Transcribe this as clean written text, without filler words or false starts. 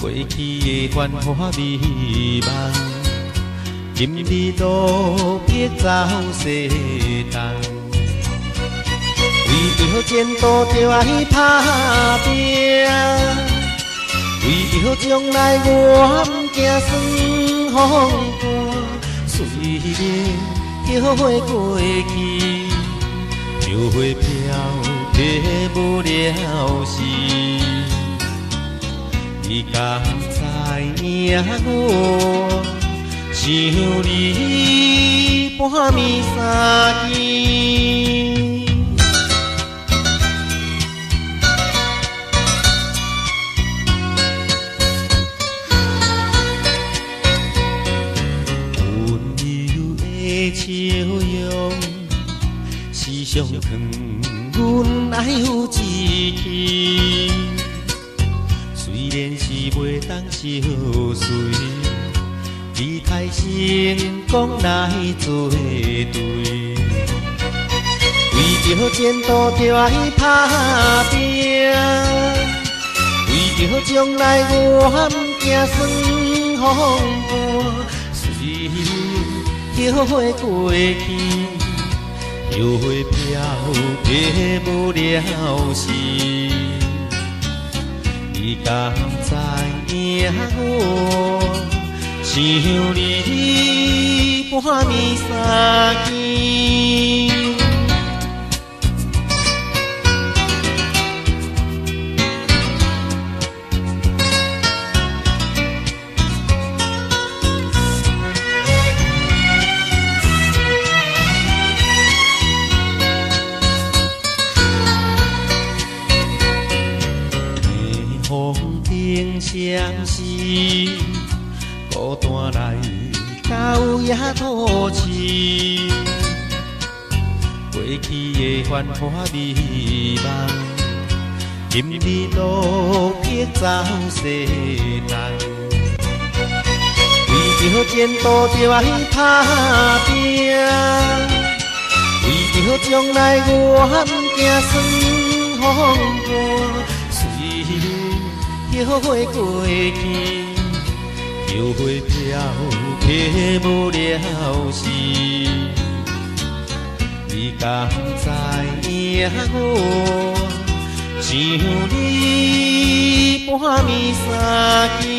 過去的繁華美夢，今日落魄走世東。為著前途著愛拍拚，為著將來我毋驚霜風寒。雖然後悔過去，後悔飄泊無了時。你敢知影我想你半暝三更？溫柔的笑容，時常藏阮愛有志氣。雖然是袂當相隨，離開成功來作對。為著前途著愛拍拚，為著將來我毋驚霜風寒。雖然後悔過去，後悔飄泊無了時。你敢知影我想你半暝三更？風頂閃時，孤單來到野土市，過去的繁華美夢，今日落魄走世東。為著前途著愛拍拚，為著將來我毋驚霜風寒。後悔過去，後悔飄泊無了時。你敢知影我想你半暝三更？